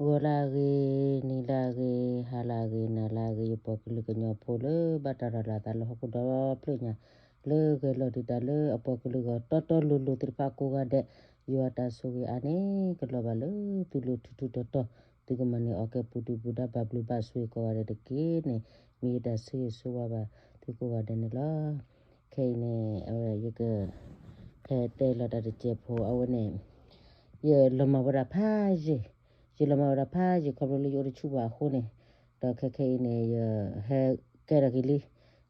ဂီၤလၢအဂ့ၤ, နံၤလၢအဂ့ၤ, ဟါလၢအဂ့ၤ, နၤလၢအဂ့ၤ, ယပှၤကလုာ်ကညီဖိလၢဘၣ်တၢ်ရၤလီၤအသးလၢဟီၣ်ခိၣ်ဒီဖျၢၣ်ညါ, လၢဂဲၤလိာ်ဒုးတၢ်လၢအပှၤကလုာ်ဂီၢ်တီတီလိၤလိၤသ့ၣ်တဖၣ်ကိးဂၤဒဲး, ယွၤတၢ်ဆိၣ်ဂ့ၤအါန့ၣ် ကလီၤဘၣ်လၢသုလိၤထူထူတီတီ, သုကမၤန့ၢ်အီၣ်ကဲပူၤဒုၣ်ပူၤဒါဘၣ်ဘျုးဘၣ်ဆိၣ်ဂ့ၤကိးဂၤဒဲးတက့ၢ်န့ၣ်, မ့ၢ်ယတၢ်ဆိၣ်ဂ့ၤဆိၣ်ဝါဘၣ်သုကိးဂၤဒဲးန့ၣ်လီၤ. ခဲအံၤန့ၣ် အဝဲယက ဟဲတဲလီၤတၢ်တစဲးဖိအဝဲန့ၣ်, ယလီၤမၢ်ဝဲဒၣ်ဖးယံာ်, ယလီၤမၢ်ဝဲဒၣ်ဖးယံာ်ခီဖျိလၢယအိၣ်တဆူၣ်ဘၣ်အဃိန့ၣ်, ဒီးခဲခဲအံၤန့ၣ် ယဟဲကဲထီၣ်က့ၤ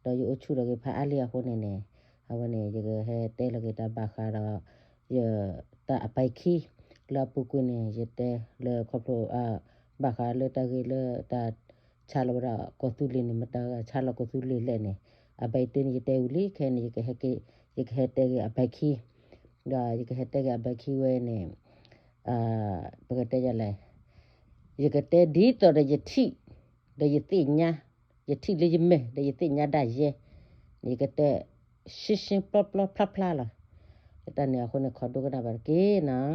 လံ, ဒီးယအိၣ်ဆူၣ်ထီၣ်က့ၤဖးအါလံအဃိန့ၣ်န့ၣ်, အဝဲန့ၣ် ယကဟဲတဲလီၤက့ၤတၢ်ဘၣ်ဃးဒီး ယတၢ်အပၢ်ခံ လၢအပူၤကွံာ်န့ၣ် ယတဲလၢခီဖျိ ဘၣ်ဃးလၢတၢ်ဂ့ၢ်လၢတၢ်ဆါလီၤဝဲဒၣ်ကီၢ်သူလ့ၤန့ၣ် မတၤဂၤဆါလီၤကီၢ်သူလ့ၤလဲၣ်န့ၣ်, အဘၣ်အံၤတ့ၢ်န့ၣ် ယတဲဝံၤလံ, ခဲအံၤန့ၣ် ယကဟဲက့ၤ, ယကဟဲတဲက့ၤအဘၣ်ခံ, ဒီးယကဟဲတဲက့ၤအဘၣ်ခံဝဲန့ၣ်, ပကတဲယလဲၣ်, ယကတဲဒ်သိးဒီးယထံၣ်, ဒီးယသ့ၣ်ညါ, ယထံၣ်လၢယမဲာ် ဒီးယသ့ၣ်ညါဒၣ်ယဲ, ယကတဲ ရှင်းရှင်းပျီပျီဖျါဖျါလီၤ. တၢ်န့ၣ်အဃိန့ၣ် ခိးဒိကနၣ်ဘၣ်တက့ၢ်နီၤ.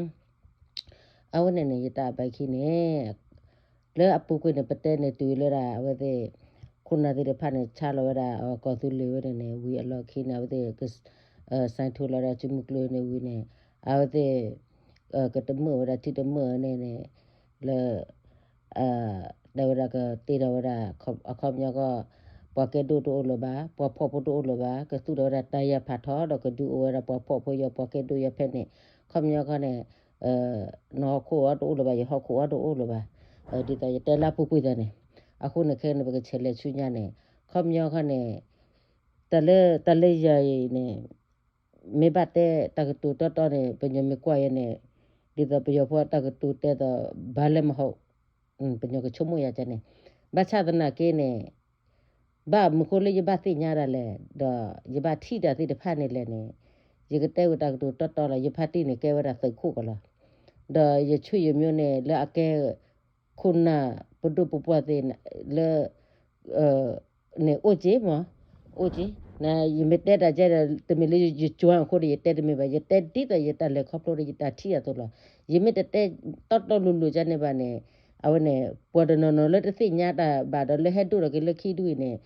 အဝဲန့ၣ်န့ၣ် ယတၢ်အဘၣ်ခံန့ၣ် လၢအပူၤကွံာ်န့ၣ် ပတဲန့ၣ်တုၤလၢဒၣ် အဝဲသ့ၣ် ခိၣ်နၢ်သ့ၣ်တဖၣ်န့ၣ် ဆါလီၤဝဲဒၣ် ကီၢ်သူလ့ၤဝဲန့ၣ်န့ၣ် ဝံၤအလီၢ်ခံန့ၣ် အဝဲသ့ၣ် sign ထိုးလီၤဒၣ်စုမုၢ်ကျိၤန့ၣ်ဝံၤန့ၣ် အဝဲသ့ၣ် ကတမၢၢ်ဝဲဒၣ်ထံတမၢၢ်န့ၣ်န့ၣ် လၢ တဲဝဲဒၣ်ကတ့ထီၣ်ဝဲဒၣ် အခီပညီကီၢ် ပှၤကဲဒိၣ်တအိၣ်လၢၤဘၣ်, ပှၤဖှီၣ်ဖိတအိၣ်လၢၤဘၣ်, ကသူၣ်ထီၣ်ဝဲဒၣ်တၢ်ယၢ်ဖးထီ ဒီးကဒုးအိၣ်ဝဲဒၣ်ပှၤဖှီၣ်ဖိယီၤ ပှၤကဲဒိၣ်ယီၤဖဲန့ၣ်, အခီပညီခီန့ၣ် နဟီၣ်ခိၣ်အီၤတအိၣ်လၢၤဘၣ်, ယဟီၣ်ခိၣ်အီၤတအိၣ်လၢၤဘၣ်, ဒ်သိးယတဲလၢအပူၤကွံာ်သးန့ၣ်, အဃိန့ၣ်ခဲန့ၣ် ပကဆဲးလဲၤဆူညါန့ၣ်, အခီပညီခီန့ၣ် တၢ်လၢ တၢ်လၢယၤအံၤန့ၣ် မ့ၢ်ဘၣ်တဲတၢ်ကတိၤတီတီန့ၣ် ပညီမ့ၢ်ကွၢ်ယဲန့ၣ် ဒ်သိးပယီၤဖိအတၢ်ကတိၤတဲသိး ဘၣ်လဲၣ်မဟီၣ်, ပညီကဆိကမိၣ်ယၤန့ၣ်, ဘၣ်ဆၣ်သနာ်က့န့ၣ် ဘၣ်မနုၤဃိလၢယဘၣ်သ့ၣ်ညါဒၣ်လဲာ် ဒီးယဘၣ်ထံၣ်တၢ်သ့ၣ်တဖၣ်န့ၣ်လဲၣ်န့ၣ်, ယကတဲဝဲတၢ်ကတိၤတီတီလီၤ. ယဖါတံၢ်န့ၣ် ကဲဝဲဒၣ်သုးခိၣ်ကီးလီၤ. ဒီးယဆွေမျိုးန့ၣ် လၢအကဲ ခိၣ်နၢ်ပဒိၣ်ပပှၢ်သ့ၣ်လၢ န့ၣ် အိၣ်က့မး, အိၣ်က့, ယမ့ၢ်တဲတၢ်ကဲဒီး တမ့ၢ်လၢယကၠွၢ်အဃိဒီး ယတဲတမ့ၢ်ဘၣ်, ယတဲဒ်သိးယတၢ်လဲၤခီဖျိဒီးယတၢ်ထံၣ်အသိးလီၤ. ယမ့ၢ်တတဲတီတီလိၤလိၤကန့ၣ်ဘၣ်န့ၣ် အဝဲန့ၣ် ပှၤတနီၤနီၤလၢတသ့ၣ်ညါတၢ်ဘၣ်ဒီး လၢဟဲဒိၣ်ထီၣ်က့ၤလၢခံဒူၣ်အံၤန့ၣ်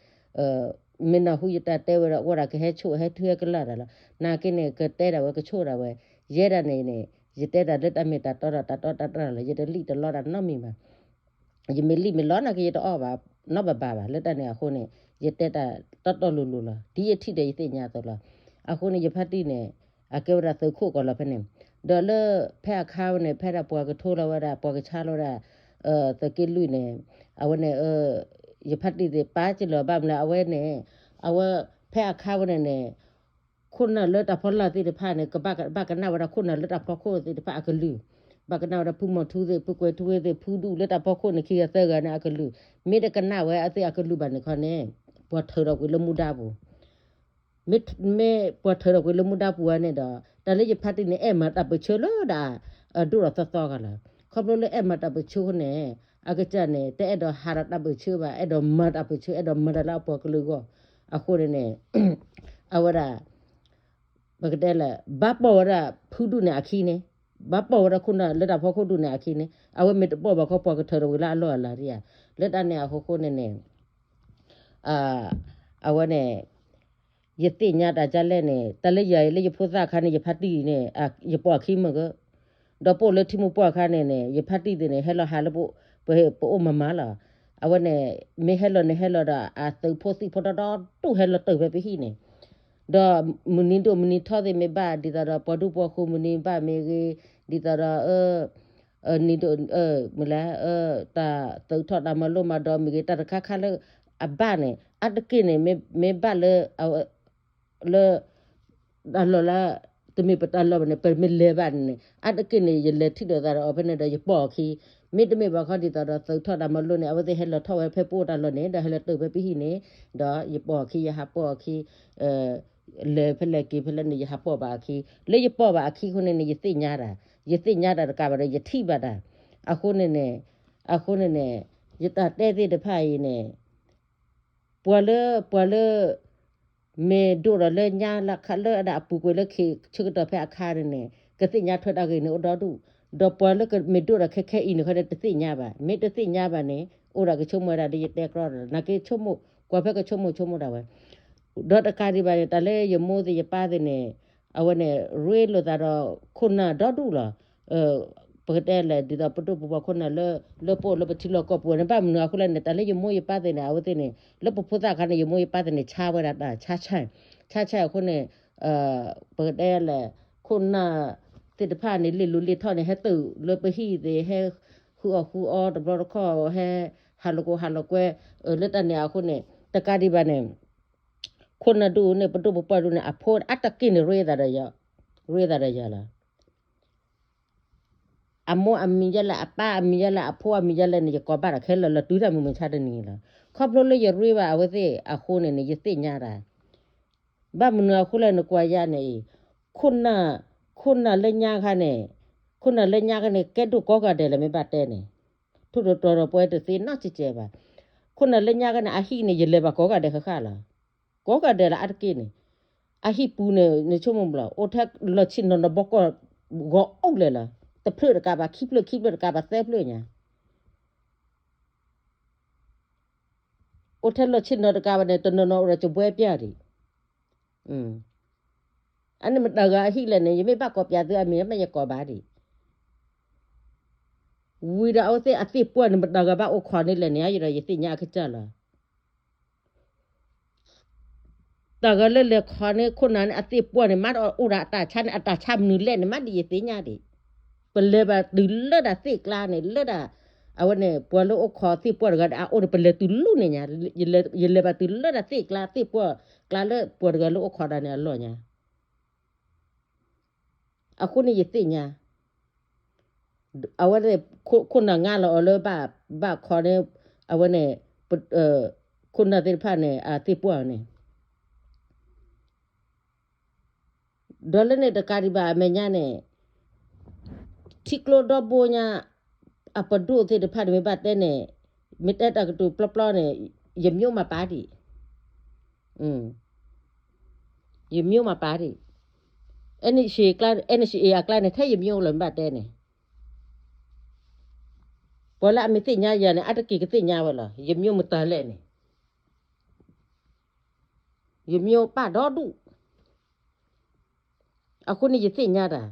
မ့ၢ်နၢ်ဟူယတၢ်တဲဝဲဒီး အိၣ်ဒၣ်ကဟဲဆိၣ်ဟဲထုဟဲကလၢ်တၢ်လီၤ. နာ်က့န့ၣ် ကတဲဒၣ်ဝဲ ကဆိၣ်ဒၣ်ဝဲ, ယဲဒၣ်န့ၣ်န့ၣ် ယတဲတၢ်လၢတၢ်မ့ၢ်တၢ်တီဒီးတၢ်တီတၢ်တြၢ်လီၤ. ယတလံၣ်တလီတၢ်နီတမံၤဘၣ်. ယမ့ၢ်လံၣ်မ့ၢ်လီနာ်က့ ယတအီၣ်ဘၣ်နီတဘၣ်ဘၣ်. လၢတၢ်န့ၣ်အဃိန့ၣ် ယတဲတၢ်တီတီလိၤလိၤလီၤ. ဒ်ယထံၣ်ဒီးယသ့ၣ်ညါအသိးလီၤ. အဃိန့ၣ် ယဖါတံၢ်န့ၣ် အကဲဝဲဒၣ်သုးခိၣ်ကီးလီၤဖဲန့ၣ်, ဒီးလၢဖဲအခါဝဲန့ၣ် ဖဲဒၣ်ပှၤကထိလီၤဝဲဒၣ် ပှၤကဆါလီၤဝဲဒၣ် သုးက့လွံၢ်န့ၣ်, အဝဲန့ၣ် ယဖါတံၢ်သ့ၣ်ပာ်စၢၤလီၤ ဘၣ်မနုၤလဲၣ် အဝဲန့ၣ် အဝဲ ဖဲအခါဝဲန့ၣ်န့ၣ် ခိၣ်နၢ်လၢတၢ်ဖီလာ်သ့ၣ်တဖၣ်န့ၣ် ကဘၣ်ကနၣ်ဝဲဒၣ်ခိၣ်နၢ်လၢတၢ်ဖီခိၣ်သ့ၣ်တဖၣ်အကလုၢ်, ဘၣ်ကနၣ်ဝဲဒၣ်ဖုမီၤထူသ့ၣ် ဖုကွဲၤထူသ့ၣ် ဖုဒူၣ်လၢတၢ်ဖီခိၣ်န့ၣ် ခံဂၤသၢဂၤန့ၣ်အကလုၢ်, မ့ၢ်တကနၣ်ဝဲအသ့ၣ်အကလုၢ်ဘၣ်န့ၣ်ခီန့ၣ် ပှၤထုးထီၣ်ကွံာ်လၢမူဒါပူၤ မ့ၢ်ပှၤထုးထီၣ်ကွံာ်လၢမူဒါပူၤဝဲန့ၣ်ဒီး တၢ်လၢယဖါတံၢ်န့ၣ် အဲၣ်မၤတၢ်ပၢၢ်ဆၢလၢဒၣ် အဒိၣ်ဒီးသီသီဂၤလီၤ. ခီဖျိလၢအဲၣ်မၤတၢ်ပၢၢ်ဆၢဃိန့ၣ် အကစၢ်န့ၣ် တအဲၣ်ဒိးဟးဒီးတၢ်ပၢၢ်ဆၢဘၣ်, အဲၣ်ဒိးမၤတၢ်ပၢၢ်ဆၢ အဲၣ်ဒိးမၤတၢ်လၢအပှၤကလုာ်အဂီၢ်, အဃိန့ၣ်န့ၣ် အဝဲဒၣ် ပကတဲလၢ ဘၣ်ပိာ်ဝဲဒၣ်ဖုဒူၣ်န့ၣ်အခံန့ၣ်, ဘၣ်ပိာ်ဝဲဒၣ်ခိၣ်နၢ်လၢတၢ်ဖီခိၣ်ဒူၣ်န့ၣ်အခံန့ၣ်, အဝဲမ့ၢ်တပိာ်ဘၣ်ခီ ပှၤကထုးထီၣ်ကွံာ်လၢအလီၢ်အလၤဒံးဧါ. လၢတၢ်န့ၣ်အဃိဃိန့ၣ်န့ၣ် အဝဲန့ၣ် ယသ့ၣ်ညါတၢ်ဒ်လဲၣ်န့ၣ် တၢ်လၢယၤအံၤလၢယဖိသၣ်အခါန့ၣ် ယဖါတံၢ်န့ၣ် ယပိာ်အခံမ့ၢ်ဂ့ၤ, ဒီးပိာ်လၢထံမိၢ်ပှၢ်အခါန့ၣ်န့ၣ် ယဖါတံၢ်သ့ၣ်န့ၣ် ဟဲလီၤဟးလၢ ပအိၣ်မၤမၤလီၤ. အဝဲန့ၣ် မ့ၢ်ဟဲလီၤန့ၣ် ဟဲလီၤဒီးအသုးဖိသံၣ်ဖိဒီဒီဒူၣ် ဟဲလီၤတုၤဖဲပဟံၣ်န့ၣ်, ဒီးမုၢ်နံၤဒိၣ်မုၢ်နံၤထီသ့ၣ်မ့ၢ်ဘၣ် ဒ်သိးဒီးပှၤဒူပှၤဃိၤမုၢ်နံၤဘၣ်မ့ၢ်ဂ့ၤ, ဒ်သိးဒီး နံၤဒိၣ် မုၢ်လဲၣ် တၢ်သုးထီၣ်တၢ်မၤလိမၤဒိးမ့ၢ်ဂ့ၤ တၢ်တခါခါလၢအဘၣ်န့ၣ် အါတက့ၢ်န့ၣ် မ့ၢ်ဘၣ်လၢ လၢ တၢ်လီၢ်လၢ တမ့ၢ်ပတၢ်လီၢ်ဘၣ်န့ၣ် ပမ့ၢ်လဲၤဘၣ်န့ၣ် အါတက့ၢ်န့ၣ် ယလဲၤထံၣ်လိာ်သးဒီးအီၤဖဲန့ၣ်ဒီး ယပိာ်အခံ, မ့တမ့ၢ်ဘၣ်ခီဒ်သိးဒီးသုးထီၣ်တၢ်မၤလိန့ၣ် အဝဲသ့ၣ်ဟဲလီၤထီၣ်ဝဲဖဲပအိၣ်တၢ်လီၢ်န့ၣ် ဒီးဟဲလီၤတုၤဖဲပဟံၣ်န့ၣ်, ဒီးယပိာ်အခံ ယဟးပိာ်အခံ လဲၤဖဲလဲၣ်က့ၤဖဲလဲၣ်န့ၣ် ယဟးပိာ်ဘၣ်အခံ, လၢယပိာ်ဘၣ်အခံအဃိန့ၣ်န့ၣ် ယသ့ၣ်ညါတၢ်, ယသ့ၣ်ညါတၢ်တကးဘၣ်ဒီး ယထံၣ်ဘၣ်တၢ်, အဃိန့ၣ်န့ၣ် အဃိန့ၣ်န့ၣ် ယတၢ်တဲသ့ၣ်တဖၣ်အံၤန့ၣ် ပှၤလၢ ပှၤလၢ မ့ၢ်ဒိၣ်ဒီးလၢညါလၢခါလၢအဒၣ်အပူၤကွံာ်လၢခံဆၢကတီၢ်ဖဲအခါန့ၣ်န့ၣ် ကသ့ၣ်ညါထွဲတၢ်ဂ့ၢ်န့ၣ်အိၣ်ဒီဒူၣ်, ဒီးပှၤလၢကမ့ၢ်ဒိၣ်ဒီးခဲခဲအံၤန့ၣ်ခီန့ၣ် တသ့ၣ်ညါဘၣ်, မ့ၢ်တသ့ၣ်ညါဘၣ်န့ၣ် အိၣ်ဒၣ်ကဆိကမိၣ်ဝဲဒၣ်ဒီး ယတဲကြီဒီး နာ်က့ဆိကမိၣ် ကွၢ်ဖဲကဆိကမိၣ်ဆိကမိၣ်ဒၣ်ဝဲ, ဒီးတကးဒံးဘၣ်န့ၣ် တၢ်လၢယမိၢ်သ့ၣ်ယပၢ်သ့ၣ်န့ၣ် အဝဲန့ၣ် ရ့လိာ်သးဒီးခိၣ်နၢ်ဒီဒူၣ်လီၤ. ပကတဲလဲၣ် ဒ်သိးပဒိၣ်ပပှၢ်ခိၣ်နၢ်လၢ လၢပအိၣ်လၢပထံလီၢ်ကီၢ်ပူၤန့ၣ် ဘၣ်မနုၤအဃိလဲၣ်န့ၣ် တၢ်လၢယမိၢ်ယပၢ်သ့ၣ်န့ၣ် အဝဲသ့ၣ်န့ၣ် လၢပဖိသၣ်အခါန့ၣ် ယမိၢ်ယပၢ်သ့ၣ်န့ၣ် ဆါဝဲဒၣ်တၢ် ဆါဆါ ဆါဆါအဃိန့ၣ် ပကတဲလဲၣ် ခိၣ်နၢ်သ့ၣ်တဖၣ်န့ၣ် လ့ၣ်လိၤလ့ၣ်ထီၣ်န့ၣ် ဟဲတုၤလၢပဟံၣ်သ့ၣ် ဟဲဃုအီၣ်ဃုအီတဘျီတခီၣ် ဟဲဟးလိာ်ကွဲဟးလိာ်ကွဲ လၢတၢ်န့ၣ်အဃိန့ၣ် တကးဒံးဘၣ်န့ၣ် ခိၣ်နၢ်ဒူၣ်န့ၣ် ပဒိၣ်ပပှၢ်ဒူၣ်န့ၣ် အဖိအါတက့ၢ်န့ၣ် ရ့သးဒီးယၤ, ရ့သးဒီးယၤလီၤ. အမိၢ်အမံၤယဲလဲၣ် အပၢ်အမံၤယဲလဲၣ် အဖိအမံၤယဲလဲၣ်န့ၣ် ယကိးဘၣ်တၢ်ခဲလၢာ်လီၤ တုၤတၢ်မုၢ်မဆါတနံၤလီၤ. ခီဖျိလၢယရ့ဘၣ်အဝဲသ့ၣ်အဃိန့ၣ်န့ၣ် ယသ့ၣ်ညါတၢ် ဘၣ်မနုၤအဃိလဲၣ် နကွၢ်ယၤန့ၣ်အံၤ ခိၣ်နၢ် ခိၣ်နၢ်လၢညါခါန့ၣ် ခိၣ်နၢ်လၢညါခါန့ၣ် ကဲဒိၣ်ကိးဂၤဒဲးလၢမ့ၢ်ဘၣ်တဲန့ၣ် ထိၣ်သတြီၤဒီးပှဲၤတသ့နီတစဲးဘၣ်. ခိၣ်နၢ်လၢညါခါန့ၣ် အဟံၣ်န့ၣ် ယလဲၤဘၣ်ကိးဂၤဒဲးဃၣ်ဃၣ်လီၤ. ကိးဂၤဒဲးလၢအါတက့ၢ်န့ၣ် အဟံၣ်ပူၤန့ၣ် နဆိကမိၣ်ဘၣ်လီၤ အိၣ်ထဲလီၢ်ဆ့ၣ်နီၤနီၤဘီကီၢ် ဂီၤအိၣ်လဲၣ်လီၤ. တဖျၢၣ်တကးဘၣ် ခံဖျၢၣ်ခံဖျၢၣ်တကးဘၣ် သၢဖျၢၣ်ညါ အိၣ်ထဲလီၢ်ဆ့ၣ်နီၤတကးဘၣ်န့ၣ် တနီၤနီၤအိၣ်ဒီးကဘှဲပျၢ်ဒံး. အန့ၣ်မတၤဂၤအဟံၣ်လဲၣ်န့ၣ် ယမ့ၢ်ဘၣ်ကိးပျးသုအမံၤ မ့ၢ်ယကိးဘၣ်ဒံး. ဝံၤဒီးအဝဲသ့ၣ်အသ့ၣ်ပှၢ်န့ၣ် မတၤဂၤဘၣ်အိၣ်ခိးန့ၢ်လဲၣ်န့ၣ် ယဒီးယသ့ၣ်ညါအကစၢ်လီၤ. တၢ်ဂၤလၢလဲၤခိးန့ၢ်ခိၣ်နၢ်န့ၣ် အသ့ၣ်ပှၢ်န့ၣ် မ့ၢ်အိၣ်ဒီးအတၢ်ဆါန့ၣ် အတၢ်ဆါမနုၤလဲၣ်န့ၣ် မ့ၢ်ဒ်ယသ့ၣ်ညါဒံး. ပလဲၤဘၣ်တုၤလၢဒၣ်သ့ၣ်ကျါန့ၣ် လၢဒၣ် အဝဲန့ၣ် ပှၤလၢအိၣ်ခိးသ့ၣ်ပှၢ်တဂၤဒီးအအိၣ်န့ၣ် ပလဲၤတုၤလၢန့ၣ်ညါ, ယလဲၤဘၣ်တုၤလၢဒၣ်သ့ၣ်ကျါ သ့ၣ်ပှၢ်ကျါလၢပှၤတဂၤလၢအိၣ်ခိးတၢ်န့ၣ်အလီၢ်ညါ အဃိန့ၣ်ယသ့ၣ်ညါ, အဝဲန့ၣ် ခိၣ်နၢ်ငါလီၤအီၤလၢ ဘၣ်ခိးန့ၢ် အဝဲန့ၣ် ခိၣ်နၢ်သ့ၣ်တဖၣ်န့ၣ် အသ့ၣ်ပှၢ်န့ၣ် ဒီးလၢန့ၣ်တကးဒံးဘၣ်အမဲာ်ညါန့ၣ် ထံကျိဒီဘိညါ အပဒိၣ်သ့ၣ်တဖၣ်န့ၣ် မ့ၢ်ဘၣ်တဲန့ၣ် မ့ၢ်တဲတၢ်ကတိၤပျီပျီန့ၣ် ယမ့ၢ်မၤပာ်ဒံး, ယမ့ၢ်မၤပာ်ဒံး, NCA အကျါန့ၣ် ထဲယမ့ၢ်လီၤ မ့ၢ်ဘၣ်တဲန့ၣ် ပှၤလၢအမ့ၢ်သ့ၣ်ညါယၤန့ၣ် အါတက့ၢ်ကသ့ၣ်ညါဝဲလီၤ ယမ့ၢ်မတၤလဲၣ်န့ၣ် ယမ့ၢ်ပၢ်ဒီဒူၣ်, အဃိန့ၣ်ယသ့ၣ်ညါတၢ်,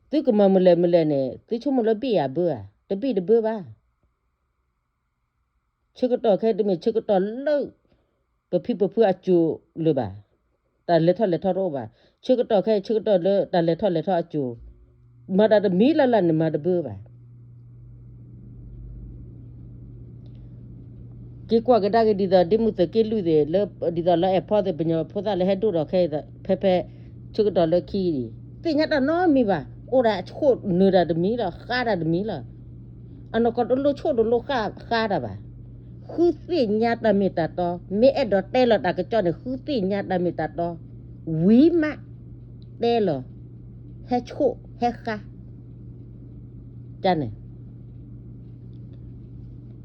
သုကမၤမုၢ်လဲၣ်မုၢ်လဲၣ်န့ၣ် သုဆိကမိၣ်လၢဘ့ၣ်ယၤဘၢဧါ, တဘ့ၣ်တဘၢဘၣ်. ဆၢကတီၢ်ခဲအံၤတမ့ၢ်ဆၢကတီၢ်လၢ ပဖံပဖုအစိၤလၢၤဘၣ်, တၢ်လဲၤထီၣ်လဲၤထီတအိၣ်ဘၣ်, ဆၢကတီၢ်ခဲအံၤဆၢကတီၢ်လၢတၢ်လဲၤထီၣ်လဲၤထီအစိၤ, မၤတၢ်တမံၤလၢ်လၢ်န့ၣ်မၤတဘၢဘၣ်. က့ၤကွၢ်ကဒါက့ၤဒ်သိး ဒ့မုၢ်သုးက့လွံၢ်သ့ၣ် လၢဒ်သိးလၢအဲၣ်ဖီသ့ၣ် ပညီဖိသၣ်လၢဟဲဒိၣ်ထီၣ်ခဲအံၤ ဖဲဖဲ ဆၢကတီၢ်လၢခံအံၤ သ့ၣ်ညါတၢ်နီတမံၤဘၣ်, အိၣ်ဒၣ်ဆိၣ်နၢၤတၢ်တမံၤလီၤ ဃါတၢ်တမံၤလီၤ. အနီၢ်ကီၢ်တလိၣ်ဆိၣ်တလိၣ်ဃါတၢ်ဘၣ်. ဃုသ့ၣ်ညါတၢ်မ့ၢ်တၢ်တီ, မ့ၢ်အဲၣ်ဒိးတဲလီၤတၢ်ကစီၣ်န့ၣ် ဃုသ့ၣ်ညါတၢ်မ့ၢ်တၢ်တီ ဝံၤမး တဲလီၤ ဟဲဆိၣ်ဟဲဃါ န့ၣ်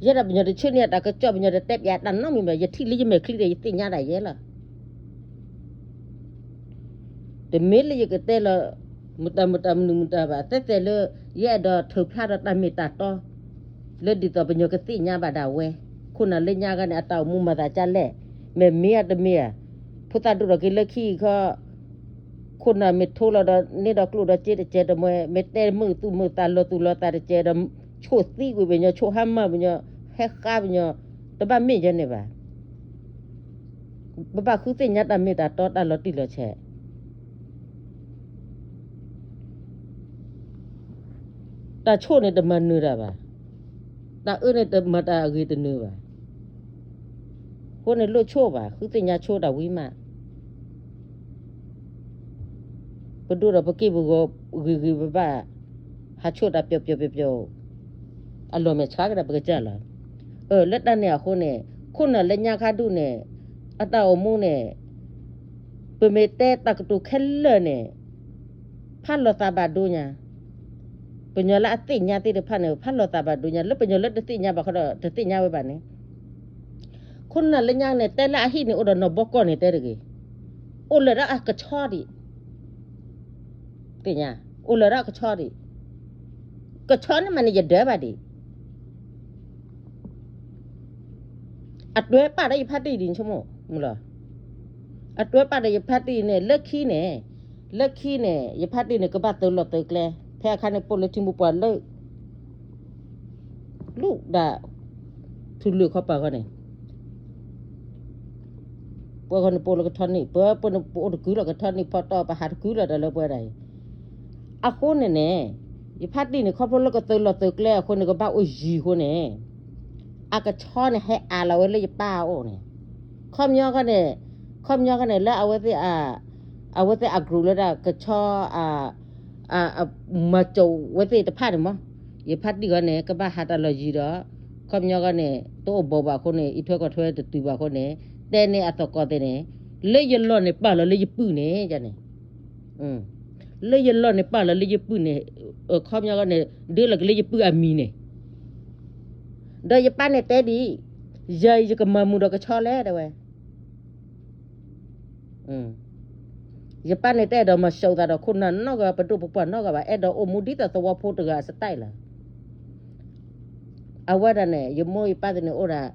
ယဲဒၣ်ပညီတဆၢန့ၢ်တၢ်ကစီၣ် ပညီတတဲပၠးတၢ်နီတမံၤဘၣ်, ယထံၣ်လၢယမဲာ်ချံဒီး ယသ့ၣ်ညါဒၣ်ယဲလီၤ. တမ့ၢ်လၢယကတဲလီၤ မတၤမတၤမနုၤမတၤဘၣ်, သဲသဲလၢ ယအဲၣ်ဒိးထုးဖျါဒီးတၢ်မ့ၢ်တၢ်တီ လၢဒ်သိးပညီကသ့ၣ်ညါဘၣ်ဒၣ်ဝဲ, ခိၣ်နၢ်လၢညါခါန့ၣ် အတၢ်အိၣ်မူမၤသးဒ်လဲၣ်, မ့ၢ်မ့ၢ်ဧါတမ့ၢ်ဧါ, ဖိသၣ်ဒိၣ်ထီၣ်က့ၤလၢခံခီ ခိၣ်နၢ်မ့ၢ်ထိလီၤဒီးန့ၢ်ဒီးကျိၣ်ဒီးစ့တစဲးတမှဲ, မ့ၢ်တဲမုာ်သူၣ်မုာ်သးလီၤသူၣ်လီၤသးတစဲးဒီး ဆိၣ်သံကွံာ်ပညီ ဆိၣ်ဟါမၢ်ပညီ ဟဲဃါပညီ, တဘၣ်မ့ၢ်ယဲန့ၣ်ဘၣ်. ပဘၣ်ဃုသ့ၣ်ညါတၢ်မ့ၢ်တၢ်တီတၢ်လီၤတံၢ်လီၤဆဲး တၢ်ဆိၣ်န့ၣ်တမၤနၢၤတၢ်ဘၣ်, တၢ်အၢန့ၣ်တမၤတၢ်အဂ့ၤတနၢၤဘၣ်. အဃိန့ၣ်လိၣ်ဆိၣ်ဘၣ်, ဃုသ့ၣ်ညါဆိၣ်တၢ်ဝံၤမး, ပဒိၣ်ဒီးပက့ၢ်ပဂီၤဂ့ၤဂ့ၤဘၣ်ဘၣ်, ဟးဆိၣ်တၢ်ပျီၤပျီၤပျီၤပျီၤ, အလီၢ်မဲာ်ဆှးကဒါပကစၢ်လီၤ. လၢတၢ်န့ၣ်အဃိန့ၣ် ခိၣ်နၢ်လၢညါခါဒူၣ်န့ၣ် အတၢ်အိၣ်မူန့ၣ် ပမ့ၢ်တဲတၢ်ကတိၤခဲလၢာ်န့ၣ် ဖးလီၤသးဘၣ်ဒိညါ, ပညီလၢအသ့ၣ်ညါသ့ၣ်တဖၣ်န့ၣ် ဖးလီၤသးဘၣ်ဒိညါ, လၢပညီလၢတသ့ၣ်ညါဘၣ်ဃီဒီး တသ့ၣ်ညါဝဲဘၣ်န့ၣ်, ခိၣ်နၢ်လၢညါန့ၣ် တဲလၢအဟံၣ်န့ၣ် အိၣ်ဒီးနီၢ်ဘီကီၢ်န့ၣ်တဲတဂ့ၤ, အိၣ်လၢဒၣ်အကဆီဒံး, သ့ၣ်ညါ, အိၣ်လၢဒၣ်အကဆီဒံး ကဆီန့ၣ်မးန့ၣ် ယဒၢးဘၣ်ဒံး, အတွဲပာ်ဒီးယဖါတံၢ်ဒံး ဆိကမိၣ်မုၢ်လီၤ. အတွဲပာ်ဒီးယဖါတံၢ်န့ၣ် လၢခံန့ၣ်, လၢခံန့ၣ် ယဖါတံၢ်န့ၣ် ကဘၣ်သုးလီၢ်သုးကျဲ, ဖဲအခါန့ၣ် ပိၢ်လၢထံမူပှၤလၢ လူၢ်ဒၣ် ထူလုာ်ခီပၤဃီန့ၣ် ပှၤဃီန့ၣ် ပအိၣ်လၢကထီနံၣ်, ပှၤပန့ၣ် ပအိၣ်တကုလီၤကထီနံၣ်ဖီတီၢ် ပဟးတကုလီၤဒီးလၢပှဲၤဒၣ်အံၤ. အဃိန့ၣ်န့ၣ် ယဖါတံၢ်န့ၣ် ခီဖျိလၢကသုးလီၢ်သုးကျဲအဃိန့ၣ် ကဘၣ်အိၣ်ယံၤအဃိန့ၣ်, အကဆီန့ၣ် ဟဲအးလီၤဝဲလၢယပၢ်အအိၣ်န့ၣ်, ခီပညီဃီန့ၣ်, ခီပညီဃီန့ၣ် လၢအဝဲသ့ၣ်အ, အဝဲသ့ၣ်အ group လၢဒၣ်ကဆီ အ, အ, မၤစိာ်ဝဲသ့ၣ်တဖၣ်န့ၣ်မး, ယဖါတံၢ်ဃီန့ၣ် ကဘၣ်ဟးတၢ်လီၢ်ယံၤဒီး, ခီပညီဃီန့ၣ် တအိၣ်ဘိးဘၣ်အဃိန့ၣ် အံးထွဲကွၢ်ထွဲတတုၤဘၣ်အဃိန့ၣ်, တဲန့ၢ်အသကိးသ့ၣ်န့ၣ်, လၢယလီၢ်န့ၣ် ပာ်လီၤလၢယပုၢ်န့ၣ်န့ၣ်, လၢယလီၢ်န့ၣ် ပာ်လီၤလၢယပုၢ်န့ၣ်, ခီပညီဃီန့ၣ် ဒုးလီၤက့ၤလၢယပုၢ်အမံၤန့ၣ်, ဒီးယပၢ်န့ၣ်တဲဒ်အံၤ, ယၤအံၤယကမၤမုာ်ဒီးကဆီလဲၣ် တဲဝဲ. ယပၢ်န့ၣ်တအဲၣ်ဒိးမၤစိာ်သးဒီးခိၣ်နၢ်နီတဂၤ ပဒိၣ်ပပှၢ်နီတဂၤဘၣ်, အဲၣ်ဒိးအိၣ်မူဒ်သိးသဝီဖိတဂၤအstyleလီၤ. အဝဲဒၣ်န့ၣ် ယမိၢ်ယပၢ်သ့ၣ်န့ၣ်အိၣ်ဒၣ်,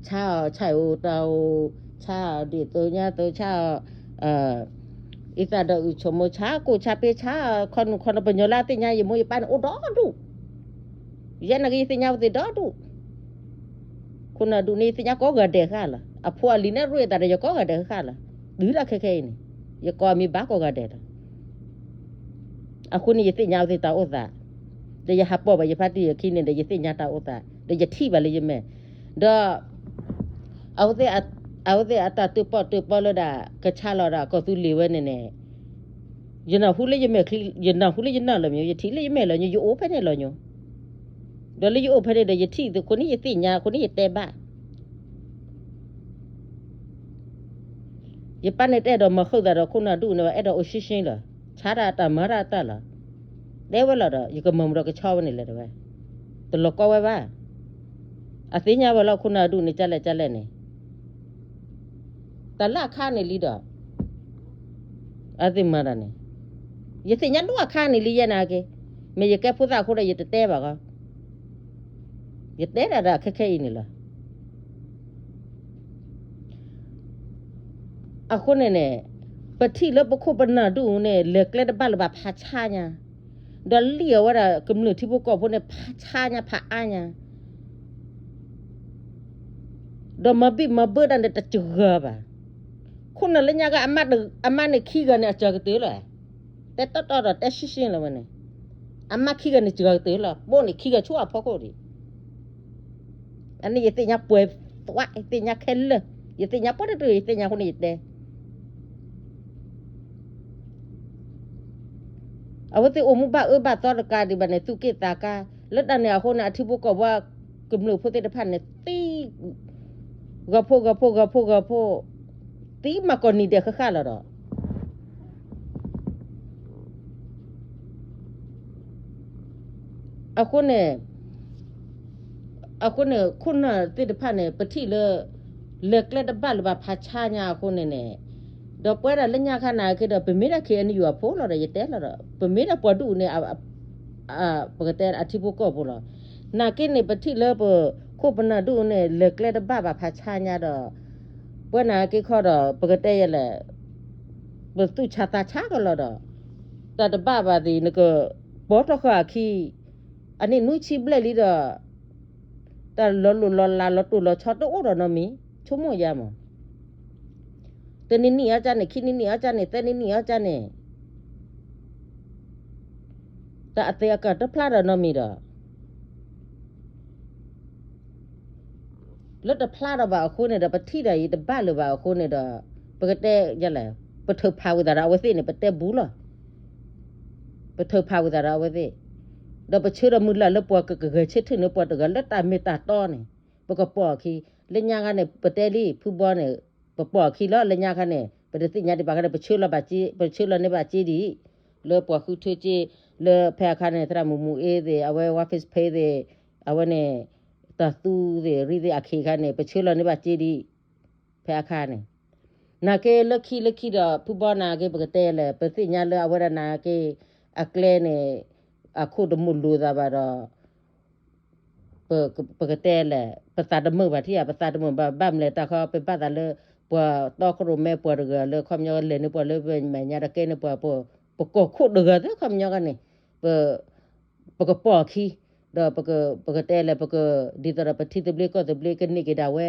ဆါအီၤဆါအံၤအိၣ်တၢ်အိၣ်, ဆါအီၤဒ်သိးညါသိးဆါအီၤ, အံသၣ်ဒီးအုၣ်ဆိမိၣ် ဆါကိၣ်ဆါပ့ဆါ, ခီနူာ်ခီနူာ် ပညီလၢအသ့ၣ်ညါ ယမိၢ်ယပၢ်န့ၣ်အိၣ်ဒီဒူၣ်, ယဲနာ်က့ ယသ့ၣ်ညါဝဲသ့ၣ်ဒီဒူၣ် ခိၣ်နၢ်ဒူၣ်န့ၣ် ယသ့ၣ်ညါကိးဂၤဒဲးဃၣ်လီၤ. အဖိအလံၤန့ၣ် ရ့သးဒီးယကိးဂၤဒဲးဃၣ်လီၤ. တုၤဒၣ်ခဲခဲအံၤန့ၣ် ယကိးအမံၤဘၣ်ကိးဂၤဒဲးလီၤ. အဃိန့ၣ် ယသ့ၣ်ညါဝဲသ့ၣ်တၢ်အိၣ်သး, ဒီးယဟးပိာ်ဘၣ်ယဖါတံၢ်အခံန့ၣ်ဒီး ယသ့ၣ်ညါတၢ်အိၣ်သး ဒီးယထံၣ်ဘၣ်လၢယမဲာ်, ဒီး အဝဲသ့ၣ်အတၢ်တၢၣ်ပီၣ်တၢၣ်ပီလၢဒၣ် ကဆါလီၤဒီးကီၢ်သူလ့ၤဝဲန့ၣ်န့ၣ်, ယနၢ်ဟူလၢယမဲာ်ချံ, ယနၢ်ဟူလၢယနၢ်လီၤမ့ၢ် ယထံၣ်လၢယမဲာ်လီၤညီ, ယအိၣ်ဖဲန့ၣ်လီၤညီ, ဒီးလၢယအိၣ်ဖဲန့ၣ်ဒီး ယထံၣ်သုးခိၣ်န့ၣ် ယသ့ၣ်ညါအဃိန့ၣ် ယတဲဘၣ်. ယပၢ်န့ၣ်တအဲၣ်ဒိးမၤဃုာ်သးဒီးခိၣ်နၢ်ဒူၣ်န့ၣ်ဘၣ်, အဲၣ်ဒိးအိၣ်ရှ့ရှ့လီၤ, ဆါတၢ်တၢ်မၤတၢ်တၢ်လီၤ. တဲဝဲလီၤဒီး ယကမၤမုာ်ဒီးကဆီဝဲန့ၣ်လဲၣ်တဲဝဲ, တလီၤကီဝဲဘၣ်. အသ့ၣ်ညါဝဲလၢခိၣ်နၢ်ဒူၣ်န့ၣ် ကၢ်လဲၣ်ကၢ်လဲၣ်န့ၣ်, တၢ်လၢအခါန့ၣ်လံဒီး အသ့ၣ်မၤတၢ်န့ၣ်, ယသ့ၣ်ညါဒိၣ်အခါန့ၣ်လံယဲနာ်က့, မ့ၢ်ယကဲဖိသၣ်အဃိဒီး ယတတဲဘၣ်ဂီၢ်, ယတဲဒၣ်ဒီးခဲခဲအံၤန့ၣ်လီၤ. အဃိန့ၣ်န့ၣ်, ပထံၣ်လၢပခိၣ်ပနၢ်ဒူၣ်န့ၣ် လဲၤကျဲတဘၣ်လၢၤဘၣ်ဖးဆါညါ, ဒီးလံၣ်အဝဲဒၣ်ကမျၢၢ်ထံဖိကီၢ်ဖိန့ၣ် ဖးဆါညါဖးအါညါ ဒီးမၤဘံၣ်မၤဘၢတၢ်န့ၣ်တစှၤဘၣ်. ခိၣ်နၢ်လၢညါက အမါန့ၣ်ခံဂၤန့ၣ် အစှၤကတၢၢ်လီၤ. တဲတီတီဒီးတဲရှ့ရှ့လီၤဝဲန့ၣ်, အမါခံဂၤန့ၣ်စှၤကတၢၢ်လီၤ, ပိာ်န့ၣ်ခံဂၤဆူအဖီခိၣ်ဒံး. အန့ၣ်ယသ့ၣ်ညါပှဲၤသွး, ယသ့ၣ်ညါခဲလၢာ်, ယသ့ၣ်ညါပှဲၤတတုၤ ယသ့ၣ်ညါအဃိန့ၣ်ယတဲ အဝဲသ့ၣ်အိၣ်မူဘၣ်အၢဘၣ်သီတကးဒံးဘၣ်န့ၣ် သူၣ်က့ၣ်သးကါ, လၢတၢ်န့ၣ်အဃိန့ၣ် အထံဖိကီၢ်ဖိ ကမျၢၢ်ဖိသ့ၣ်တဖၣ်န့ၣ် သံ ဂီၤဖိဂီၤဖိဂီၤဖိဂီၤဖိ, သံမၤကီၢ်နံၤဒဲးဃၣ်ဃၣ်လီၤဒီး အဃိန့ၣ်, အဃိန့ၣ် ခိၣ်နၢ်သ့ၣ်တဖၣ်န့ၣ် ပထံၣ်လၢ လဲၤကျဲတဘၣ်လၢၤဘၣ်ဖးဆါညါအဃိန့ၣ်န့ၣ်, ဒီးပဝဲဒၣ်လၢညါခါနာ်က့ဒီး ပမ့ၢ်ဒၣ် ခ့ၣ်အဲၣ်ယူၣ် အဖိလီၤဒီး ယတဲလီၤဒီး ပမ့ၢ်ဒၣ်ပှၤဒူၣ်န့ၣ် ပကတဲအထံဖိကီၢ်ဖိလီၤ. နာ်က့န့ၣ် ပထံၣ်လၢပခိၣ်ပနၢ်ဒူၣ်န့ၣ် လဲၤကျဲတဘၣ်ဘၣ်ဖးဆါညါဒီး ပဝဲနာ်က့ခီဒီး ပကတဲယဲလဲၣ်, ပသူၣ်ဆါသးဆါကလီၤဒီး တၢ်တဘၣ်ဘၣ်သ့ၣ် နကပိာ်ထီၣ်ဃာ်အခံ, အန့ၣ်နွံဆံဘျဲၣ်လံဒီး တၢ်လီၤလိၢ်လီၤလးလီၤတိၢ်လီၤဆီတအိၣ်ဒီးနီတမံၤ, ဆိကမိၣ်ယါမး, တနံၤနံၣ်အီၤကန့ၣ်, ခံနံၣ်နံၣ်အီၤကန့ၣ်, သၢနံၣ်နံၣ်အီၤကန့ၣ်, တၢ်အသ့အကၢၢ်တဖျါဒီးနီတမံၤဒီး လၢတဖျါဒီးဘၣ်အဃိန့ၣ်ဒီး ပထံၣ်ဒီးအံၤတဘၣ်လၢၤဘၣ်အဃိန့ၣ်ဒီး ပကတဲယဲလဲၣ်, ပထုးဖးဝံၤသးဒီးအဝဲသ့ၣ်န့ၣ် ပတဲဘူးလီၤ. ပထုးဖးဝံၤသးဒီးအဝဲသ့ၣ်, ဒီးပဆၢဒီးမုၢ်လၢ်လၢပှၤကကဂဲၤဆၢထၢၣ်န့ၢ်ပှၤတဂၤလၢတၢ်မ့ၢ်တၢ်တီန့ၣ်, ပကပိာ်အခံ, လၢညါခါန့ၣ် ပတဲလံ ဖုဘီန့ၣ်, ပပိာ်အခံလီၤ, လၢညါခါန့ၣ် ပတသ့ၣ်ညါဒံးဘၣ်ခါန့ၣ် ပဆၢလီၤဘၣ်စ့, ပဆၢလီၤန့ၢ်ဘၣ်စ့ဒံး, လၢပှၤဃုထၢစ့, လၢဖဲအခါန့ၣ် သရၣ်မုၣ်မူအ့သ့ၣ်, အဝဲဝါ face page သ့ၣ်, အဝဲန့ၣ် တၢ်သူသ့ၣ်ရံသ့ၣ်အခ့အခါန့ၣ် ပဆၢလီၤန့ၢ်ဘၣ်စ့ဒံး, ဖဲအခါန့ၣ်, နာ်က့လၢခံလၢခံဒီး ဖုဘီနာ်က့ ပကတဲလဲၣ်, ပသ့ၣ်ညါလၢအဝဲဒၣ်နာ်က့ အကျဲန့ၣ်, အခိၣ်တမုာ်လိာ်သးဘၣ်ဒီး ပကတဲလဲၣ် ပသးတမုာ်ဘၣ်ထံၣ်ဧါ, ပသးတမုာ်ဘၣ် ဘၣ်မနုၤလဲၣ် တၢ်ခီပဘၣ်သးလၢ ပှၤတီခိၣ်ရိၣ်မဲပှၤတဂၤလၢ ခီပညီလဲၤန့ၢ်ပှၤလၢပမဲာ်ညါဒီးကဲန့ၢ်ပှၤ ပကီၢ်ခိၣ်တဂၤသ့ ခီပညီကန့ၣ် ပ ပကပိာ်အခံ ဒီးပကတဲလဲၣ် ပက ဒ်သိးဒီးပထံသဘျ့ကီၢ်သဘျ့ကန့ၢ်က့ၤဒၣ်ဝဲ,